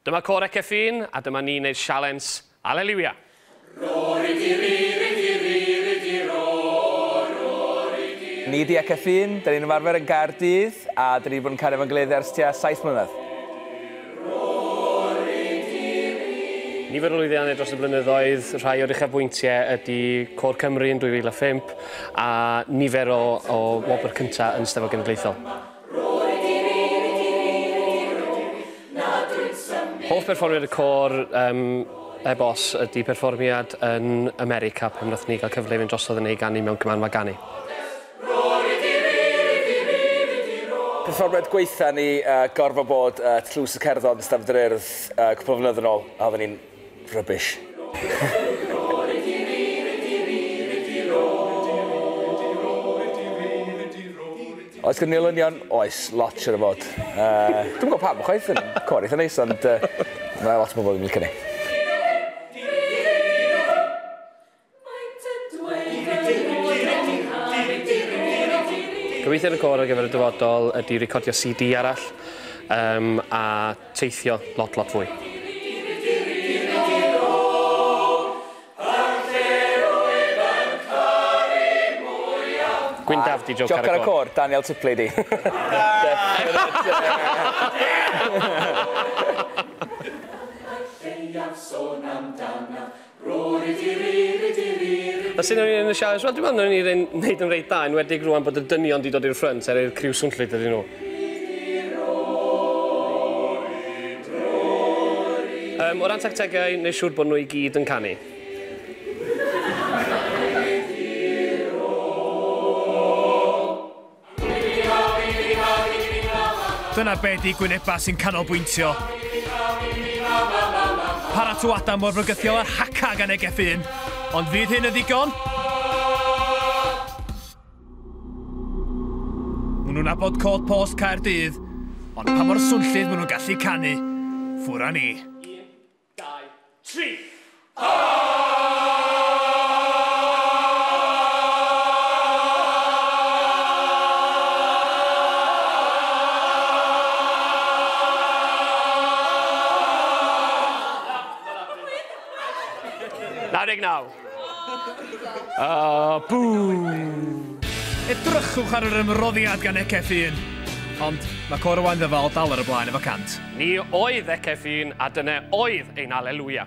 Dyma Côr Ecefin, a dyma ni'n neud sialens Aleluia. Ni di Ecefin, da ni'n ymarfer yn Gaerdydd, a da ni wedi bod yn cario efo'n gilydd ers tua 7 mlynedd. Nifer o lwyddiannau dros y blynyddoedd, rhai o'r uchafbwyntiau ydy Côr Cymru yn 2005 a nifer o, o wobr cyntaf yn Steddfod Genedlaethol. Hoff perfformiad y côr um, heb os ydy perfformiad yn America pan wnaethon ni gael cyfle i fynd drosodd yn ei ganu mewn cymanfa ganu. Perfformiad gweitha ni gorfod bod Tlws y Cerddon yn Steddfod yr Urdd cwpl o flynyddoedd yn ôl, a oedden ni'n rubbish. Oes gen ni olynion? Oes, lot siŵr o fod. Dwi'm yn gwybod pam chwaith, yn côr eitha neis, ond mae lot o bobl yn licio ni. Gobeithio yn y côr ar gyfer y dyfodol ydy recordio CD arall a teithio lot, lot fwy. Gwyndaf di joc ar y côr. Daniel Tipley di. A sut o'n i'n y sialens? Wel, dwi'n meddwl o'n i'n neud yn reit da, enwedig rŵan bod y dynion di dod i'r ffrynt er i'r criw swnllyd ydyn nhw. O ran tactegau, neud siŵr bod nhw i gyd yn canu. Dyna be di gwyneba sy'n canolbwyntio. Paratoadau mor fygythiol ar haca gan Ecefin. Ond fydd hyn yn ddigon? Maen nhw'n nabod cod post Caerdydd, ond pa mor swnllyd maen nhw'n gallu canu? Ffwr â ni. 1, 2, 3! Naw. Bŵ! Edrychwch ar yr ymroddiad gan Ecefin. Ond mae Côr Owain Ddyfal dal ar y blaen efo 100. Ni oedd Ecefin a dyna oedd ein Aleluia.